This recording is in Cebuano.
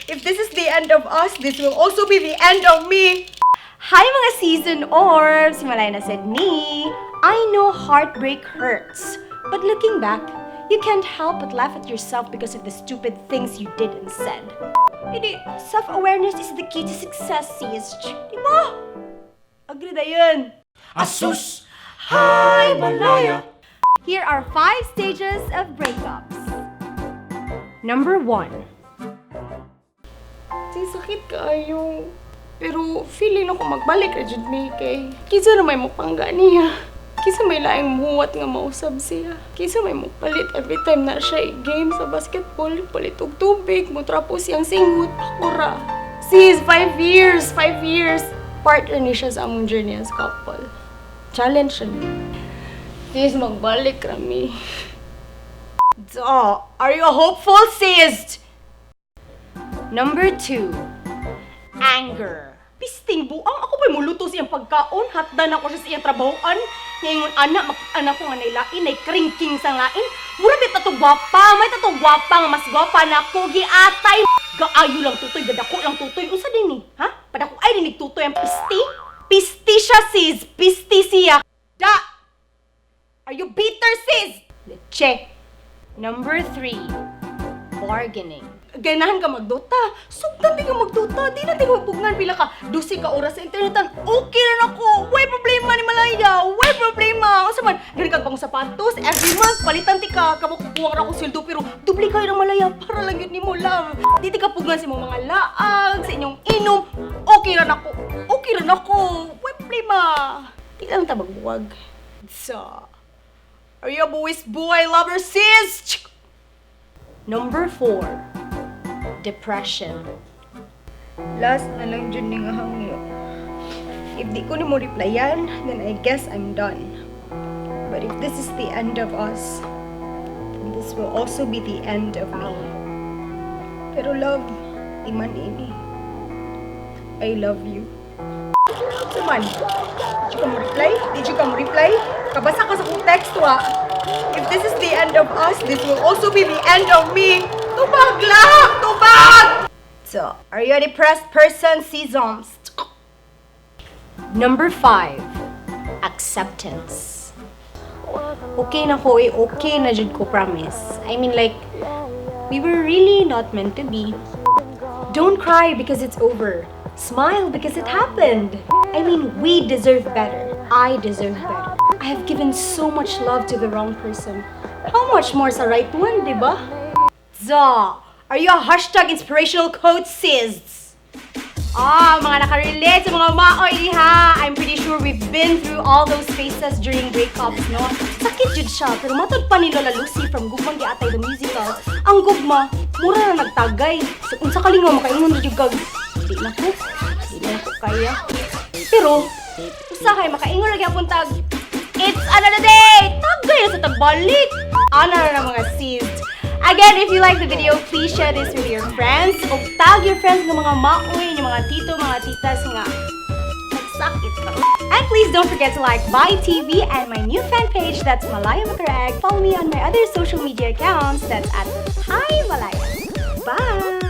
If this is the end of us, this will also be the end of me. Hi, mga season orbs! Malaya na said me. I know heartbreak hurts. But looking back, you can't help but laugh at yourself because of the stupid things you did and said. Hindi, self-awareness is the key to success, sis. Di ba? Agree na yun. Asus! Hi, Malaya! Here are five stages of breakups. Number one. Say, sakit kaayo. Pero feeling nako magbalik ra jud mi kay kinsa na may mopangga niya? Kinsa may laing muwat nga mausab siya? Kinsa may mopalit every time na siya game sa basketball, palit og tubig, motrapo siyang singhot, ako ra. Sis, 5 years, 5 years. Partner ni siya sa among journey as couple. Challenge siya ni. Sis, magbalik ra mi. Duh, are you a hopeful, sis? Number two, anger. Pisting buang, ako pa'y muluto sa iyang pagkaon, hatdan ako siya sa iyang trabahoan. Ngayon, anak, makita ko nga nailain, nay kringking sa lain. Mura may tatong gwapa, may tatong gwapa nga mas gwapa na ako, giatay. Gaayo lang tutoy, gadako lang tutoy. Unsa din ni? Ha? Padako ay dinig tutoy ang pisti? Pisti siya, sis. Pisti siya. Da! Are you bitter, sis? Leche. Number three, bargaining. Ganahan ka magdota. Sugdan di ka magdota. Di na di ka magpugnan. Pila ka, 12 ka oras sa internetan. Okay na nako. Way problema ni Malaya. Way problema. Unsa man, gani kag pang sapatos. Every month, palitan ti ka. Kamo kukuha ra akong sweldo pero doble kayo ng Malaya para lang yun nimo lang. Di ti ka pugnan sa imong mga laag, sa inyong inom. Okay ra nako. Okay ra nako. Way problema. Di lang ta magbuwag. So, are you a boys boy lover, sis? Number four, depression. Last na lang dyan ni nga hangyo. If di ko ni mo replyan, then I guess I'm done. But if this is the end of us, then this will also be the end of me. Pero love, di man ini. I love you. Man, did you ka mo reply? Did you ka mo reply? Kabasa ka sa kong text, wa. If this is the end of us, this will also be the end of me. Tubag lang! Tubag! So, are you a depressed person, Seasons? Number five, acceptance. Okay na ko eh, okay na jud ko, promise. I mean, like, we were really not meant to be. Don't cry because it's over. Smile because it happened. I mean, we deserve better. I deserve better. I have given so much love to the wrong person. How much more sa right one, di ba? Za, are you a #inspirationalquote, sis? Ah, mga nakarelate sa mga maoy diha. I'm pretty sure we've been through all those phases during breakups, no? Sakit jud siya, pero matod pa ni Lola Lucy from Gugmang Giatay the Musical, ang gugma, mura na nagtagay. So, kung sakaling nga makaingon na jud kag, "Di na ko, di na ko kaya." Pero, usahay makaingon na gyapon tag, "It's another day!" Tagay na sa tagbalik! Ana na mga sis. Again, if you like the video, please share this with your friends. O tag your friends nga mga maoy, yung mga tito, mga titas nga nagsakit ka. And please don't forget to like Bye TV and my new fan page, that's Malaya Macaraeg. Follow me on my other social media accounts, that's @HiMalaya. Bye!